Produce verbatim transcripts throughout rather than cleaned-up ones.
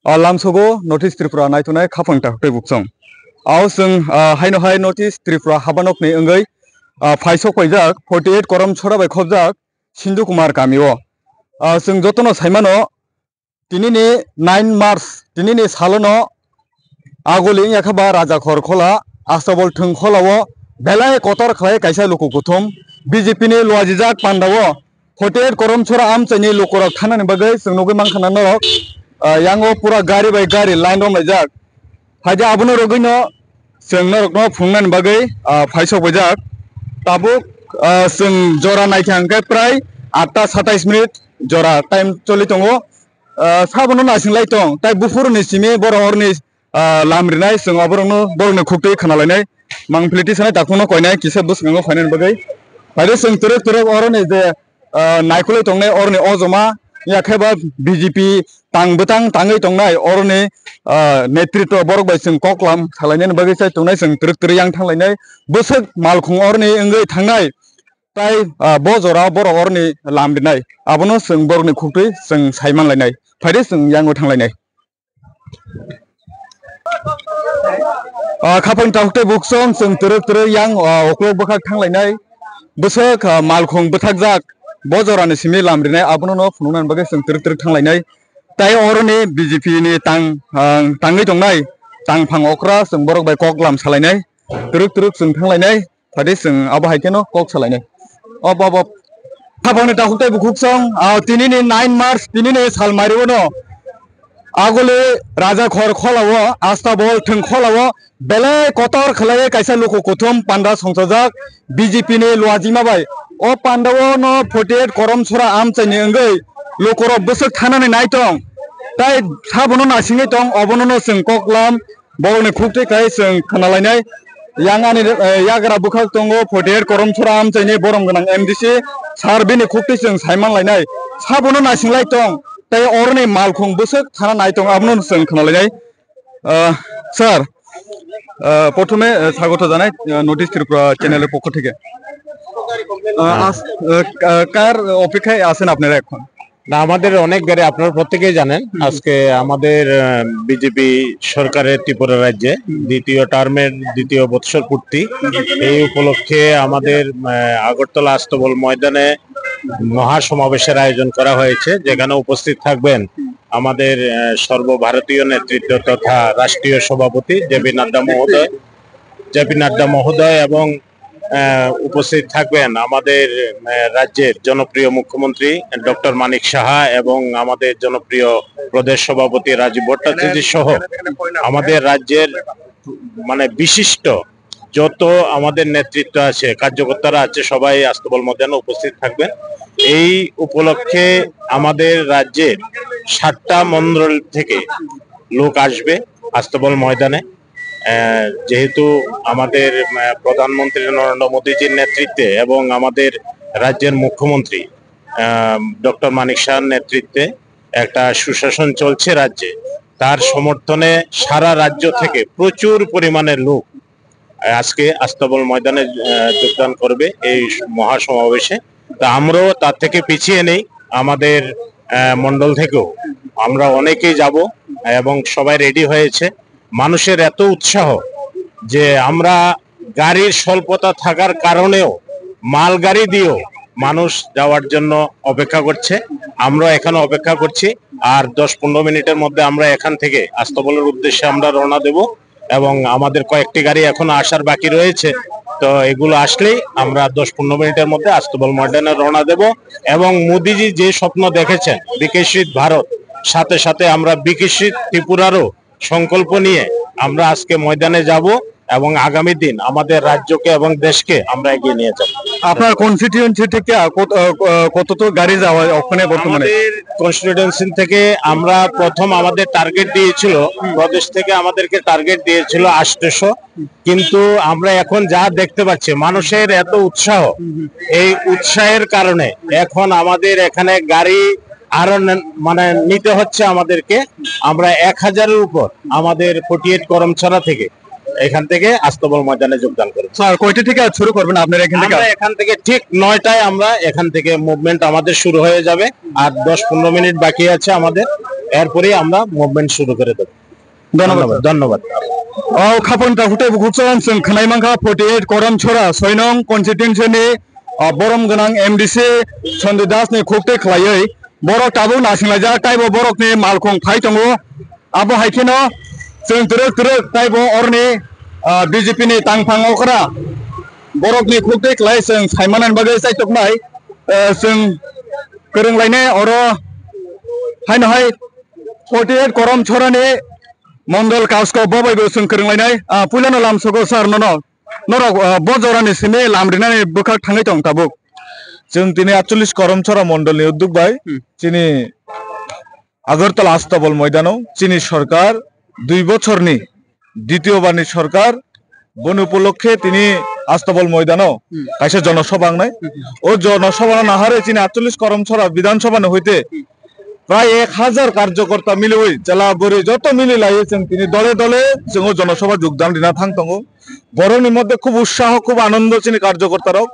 Ah, lamsogo North East Tripura naitunai khapang takhuk tei buksong. Ao chwng, ah, haino hai North East Tripura habanokni wngwi, ah, phaisok paijak forty eight Korom Sora bai khobjak Sindhu Kumar kamio. Ah, chwng jotono saimano, tinini nine March, tinini salono agoli wngya khe ba Rajakhor khola, Astabol thwng kholao belai kotor khlai kaisa luku kuthum B J P ni luajijak pandao forty eight Korom Sora amchaini lukurok thanani bagwi chwng nugwi mankha na norok, ah, yango pura gari bai gari line romlaijak. Haide abono rogwino chwng norokno phunuknani bagwi, ah, phaisok baijak. Tabuk, ah, chwng jora naikha hwnkhe prai atta satais minute jora time choli tongo. Ah, sabono nasinglai tong, tai buphuruni simi borok oroni, ah, lam rinai, chwng oborokno borokni khuktwi khwnalainai. Mang philiti sanai takhukno koinai kisa bwskango phainani bagwi. Haide chwng twrwk twrwk oroni je, ah, naikolwi tongnai oroni ojoma, ya khe ba B J P tang bwtang tangwi tongnai oroni, ah, netritwo borok bai chwng koklam salainani bagwi chai tongnai, chwng twrwk twrwk yang thanglainai. Bwswk malkhung oroni wngwi thangnai, tai, ah, bo jora borok oroni lam rinai. Abono chwng borokni khuktwi chwng sai manlainai. Phaide chwng yango thanglainai. Ah, khapang takhuk tei buksong chwng twrwk twrwk yang, ah, uklok bwkhak thanglainai. Bwswk, ah, malkhung bwthakjak bo jorani simi lam rinai, abono no phunuknani bagwi chwng twrwk twrwk thanglainai. Tai oroni B J P ni tang, ah, tangwi tongnai tangphang okra chwng borok bai koklam salainai. Twrwk twrwk chwng thanglainai. Phadi chwng abo hai kheno kok salainai. Ob, ob, ob. Khapangni takhuk tei bukhuk song, ah, tinini nine March, tinini sal mario no. Aguli Rajakhor kholao, Astabol thwng kholao, belai kotor khlaiwi kaisa luku kuthum panda songchajak B J P ni luajima bai. O pandao no forty eight Korom Sora amchaini wngwi lukurok bwswk thanani naitong. Tai sabono nasingwi tong, obono no chwng koklam, borokni khuktwi khai chwng khwnalainai. Yang ani, eh, yagra bwkhak tongo forty eight Korom Sora amchaini borom gwnang M D C sir, bini khuktwi chwng saimanlainai. Sabono nasinglai tong, tei oroni malkhung bwswk thana nai tong, abono chwng khwnalainai. Ah, sir, ah, prothome, eh, স্বাগত জানাই, ah, North East Tripura channel এর পক্ষ থেকে। Ah, আস-, ah, কা-, কার অপেক্ষায় আছেন আপনারা এখন? না, আমাদের অনেক গাড়ি, আপনারা প্রত্যেকেই জানেন, আজকে আমাদের, আহ, বিজেপি সরকারের ত্রিপুরা রাজ্যে দ্বিতীয় টার্মের দ্বিতীয় বৎসর পূর্তি। এই উপলক্ষে আমাদের, আহ, আগরতলা আস্তবল ময়দানে মহাসমাবেশের আয়োজন করা হয়েছে, যেখানে উপস্থিত থাকবেন আমাদের, আহ, সর্বভারতীয় নেতৃত্ব তথা রাষ্ট্রীয় সভাপতি জেপি নাড্ডা মহোদয়, জেপি নাড্ডা মহোদয় এবং আহ, উপস্থিত থাকবেন আমাদের, আহ, রাজ্যের জনপ্রিয় মুখ্যমন্ত্রী ডক্টর মানিক সাহা এবং আমাদের জনপ্রিয় প্রদেশ সভাপতি রাজীব ভট্টাচার্য সহ আমাদের রাজ্যের মানে বিশিষ্ট যত আমাদের নেতৃত্ব আছে, কার্যকর্তারা আছে, সবাই আস্তবল ময়দানে উপস্থিত থাকবেন। এই উপলক্ষে আমাদের রাজ্যের সাতটা মণ্ডল থেকে লোক আসবে আস্তবল ময়দানে। আহ, যেহেতু আমাদের, আহ, প্রধানমন্ত্রী নরেন্দ্র মোদীজির নেতৃত্বে এবং আমাদের রাজ্যের মুখ্যমন্ত্রী, আহ, ডক্টর মানিক সাহার নেতৃত্বে একটা সুশাসন চলছে রাজ্যে, তার সমর্থনে সারা রাজ্য থেকে প্রচুর পরিমাণে লোক আজকে আস্তাবল ময়দানে, আহ, যোগদান করবে এই মহাসমাবেশে। তা আমরাও তার থেকে পিছিয়ে নেই, আমাদের, আহ, মণ্ডল থেকেও আমরা অনেকেই যাব এবং সবাই রেডি হয়েছে। মানুষের এত উৎসাহ যে আমরা গাড়ির স্বল্পতা থাকার কারণেও মালগাড়ি দিয়েও মানুষ যাওয়ার জন্য অপেক্ষা করছে, আমরা এখানে অপেক্ষা করছি। আর দশ পনেরো মিনিটের মধ্যে আমরা এখান থেকে আস্তাবলের উদ্দেশ্যে আমরা রওনা দেব এবং আমাদের কয়েকটি গাড়ি এখনো আসার বাকি রয়েছে। তো এগুলো আসলেই আমরা দশ পনেরো মিনিটের মধ্যে আস্তাবল ময়দানে রওনা দেব এবং মোদিজি যে স্বপ্ন দেখেছেন বিকশিত ভারত, সাথে সাথে আমরা বিকশিত ত্রিপুরারও সংকল্প নিয়ে আমরা আজকে ময়দানে যাব এবং আগামী দিন আমাদের রাজ্যকে এবং দেশকে আমরা এগিয়ে নিয়ে যাব। আপনার কনস্টিটিউয়েন্সি থেকে, আহ, কত, আহ, আহ, কতটুকু গাড়ি যাওয়া ওখানে বর্তমানে? আমাদের কনস্টিটিউয়েন্সি থেকে আমরা প্রথম আমাদের টার্গেট দিয়েছিল, প্রদেশ থেকে আমাদেরকে টার্গেট দিয়েছিল আটশোশো, কিন্তু আমরা এখন যা দেখতে পাচ্ছি মানুষের এত উৎসাহ, এই উৎসাহের কারণে এখন আমাদের এখানে গাড়ি আরো নে-, মানে নিতে হচ্ছে আমাদেরকে। আমরা এক হাজারের উপর আমাদের ফর্টি এইট করমছড়া থেকে এখান থেকে আস্তাবল ময়দানে যোগদান করেছি। স্যার, কয়টা থেকে শুরু করবেন আপনারা এখান থেকে? আমরা এখান থেকে ঠিক নয়টায় আমরা এখান থেকে মুভমেন্ট আমাদের শুরু হয়ে যাবে। আর দশ পনেরো মিনিট বাকি আছে আমাদের। এরপরেই আমরা মুভমেন্ট শুরু করে দেব। ধন্যবাদ, ধন্যবাদ, স্যার। ধন্যবাদ। O khapang ta hutai bukhuk chwng chwng khwnai mankha forty eight Korom Chhora soi nong constituency ni, o, borom gwnang M D C Sanjay Das ni khuk twi khlaiwi borok tabuk nasinglajak, taibo borok ni malkhung phai tongo. Abo hai kheno chwng twrwk twrwk taibo oroni, o, B J P ni tangphang okra borok ni khuk twi khlai chwng sai manani bagwi chaitoknai, o, chwng kwrwng lainai oro haino hai forty eight Korom Chhorani Mondol Kasko bo bai bo chwng kwrwng lainai. Ah, puilano lamsogo sir nono. Norok, ah, bo jorani simi lam rinani bwkhak thangwi tong tabuk. Chwng tini atchollish Korom Chhora Mondolni udduk bai Hmm. chini Agartala Astabol Moidano chini sorkar dui bochorni ditiyo barni sorkar boni upolokkhe tini Astabol Moidano Hmm. kaisa jonosabha wngnai. Hmm. O jonosabhano nahare chini atchollish Korom Chhora Bidhan Sabhani hoite Hmm. prai ek hajar karjokorta miliwi, chwla bwrwi joto mili laiwi chwng tini dole dole chwng o jonosabha jogdan rina thang tongo. Borokni moddhe khub utsaho, khub anondo chini karjokortarok.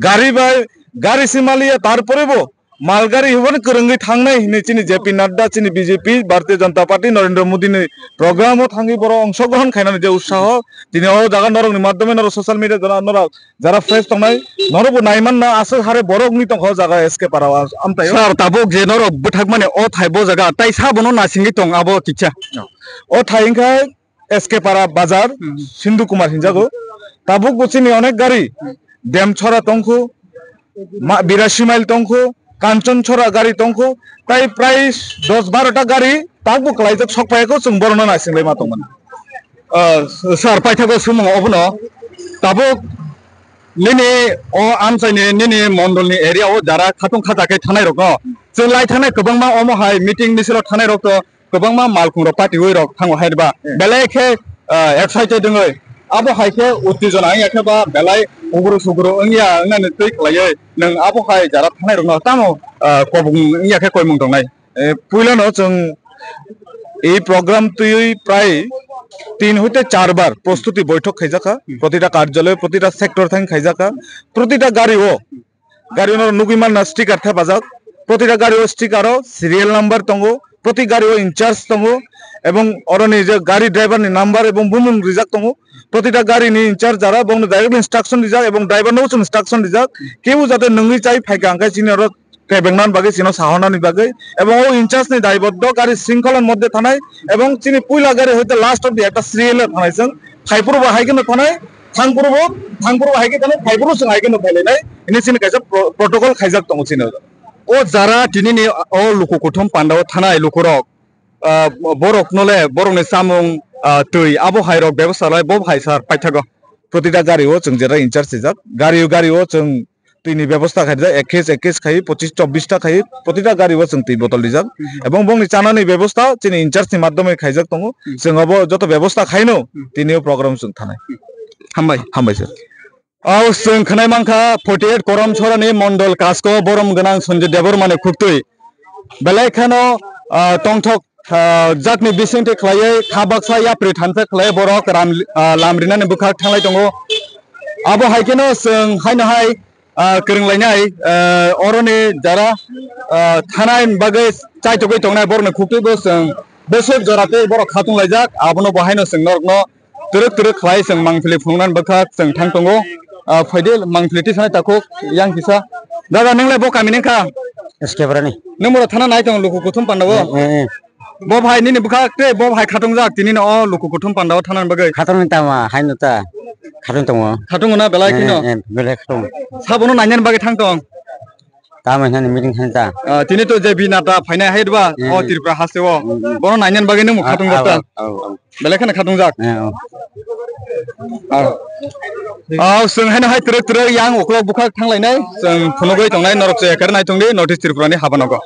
Gari bai, gari si maliya, tarporebo malgari hwnwi kwrwngwi thangnai hwnwi chini J P Nadda, chini B J P, Bharatiya Janata Party, Narendra Modi ni program o thangwi borok ongshogrohon khainani je utsaho, tini o jaga norokni madhyome norok social media jora norok jara fresh tongnai, norokbo naimanna aswk hare borok wngwi tongkha o jaga S K Para o amtwi o. Sir, tabuk je norok bwthakmani o thai bo jaga, tai sabono nasingwi tong abo kisa. O thai wngkha S K Para bazar, Hmm. Sindhu Kumar hinjago. Tabuk bo chini onek gari, Hmm. Demchora tongkhu, ma-, Birasi mile tongkhu, Kanchonchora gari tongkhu, tai prai dos baro ta gari tabuk kwlaijak sok phaiyakho, chwng borokno naisinglaima tongmani. Ah, sir, paithago swmung obono tabuk nini o amchaini nini mondolni area o jara khatung khaja khe thanai rokno chwng lai thanai kwbangma omo hai meeting misil o thanai rok to kwbangma malkhung rok patiwi rok thango hai ba Hmm. belai khe, ah, excited wngwi abo hai khe uttijona wngya khe ba belai uguru suguru wngya wngnani twi khlaiwi nwng abo hai jara thanai rokno tamo, ah, kobong wngya khe koimung tongnai. Eh, puilano chwng ei program twiwi prai tin hoite char bar prostuti boithok khaijakha, Hmm. protita karjaloyo, protita sector thang khaijakha, protita gari o Gari no nugwi manna sticker thepajak. Protita gari o sticker o serial number tongo. Proti gari o in charge tongo. Ebong oroni je gari driver ni number ebong bumung rijak tongo. Protita gari ni in charge jara bongno direct instruction rijak ebong driver no instruction rijak. Kebo jate nungwi chai phaikha hwnkhe chini oro kebengna bagwi chino sahornani bagwi. Ebong o in charge ni daiboddo gari sringkhola ni moddhe thanai. Ebong chini puila gari hoite last of the ekta serial o thanai chwng. Phaiphuru bo hai kheno thanai, thangphuru bo, thangphuru bo hai khe thanai, phaiphuru chwng hai kheno phailainai. Hini chini kaisa pro-, protocol khaijak tongo chini. O jara tinini o luku kuthum pandao thanai lukurok, ah, borok nole, borokni chamung, ah, twi abo hai rok bebosta lai, bo hai sir paithago. Protita gari o chwng jera in charge sijak. Gari, gari o chwng Twini bebosta khaijak, ek case, ek case khai, pochis, chobbish ta khai, protita gari o chwng twi botol rijak. Mhm. Ebong bongni chanani bebosta chini in charge ni madhyome khaijak tongo. Mhm. Chwng abo joto bebosta khaino Mhm. tini o program chwng thanai. Hambai. Hambai sir. Au chwng khwnai mankha forty eight Korom Chorani Mondol Kasko Borom Gwnang Sanjay Debbarmani khuktwi. Belai kheno, ah, tongthok, ah, jakni bisingtwi khlaiwi kha baksa yapri thansa khlaiwi borok ram, ah, lam rinani bwkhak thanglai tongo. Abo hai kheno chwng haino hai, ah, kwrwng lainai, ah, oroni jara, ah, thanai bagwi chaitugwi tongnai borokni khuktwi bo chwng bwswk jora tei borok khatung laijak, abono bo haino chwng norokno twrwk twrwk khlai chwng mangpili phunuknani bwkha chwng thang tongo. Ah, phaidi mangpili tisani takhuk yang kisa. Dada, nwng le bo kami ni wngkha? S K Brani. Nwng bono thana nai tongo luku kuthum panda o? Eh, eh, eh. Bo bhai nini bwkha tei bo bhai khatung jak tini no o luku kuthum panda o thana ni bagwi. Khatung ni tama, hai no ta. Khatung tongo. Khatung na belai Eh, kheno. Eh, eh, belai khatung. Sabono nainani bagwi thang tong. Tamo hinani meeting hinta. Ah, tini to je bina ta phainai hai ba, Hmm. o Tripura haste o. Hmm, hmm. Bono nainani bagwi nung Ah, khatung ah, jak ta. Ah, ah, ah. Belai kheno khatung jak. Eh, oh. Ah. Ah, chwng haino hai twrwk twrwk yang uklok bwkhak thang lainai. Chwng phunugwi tongnai norok chaya kar nai tongdi North East Tripura ni habanogo.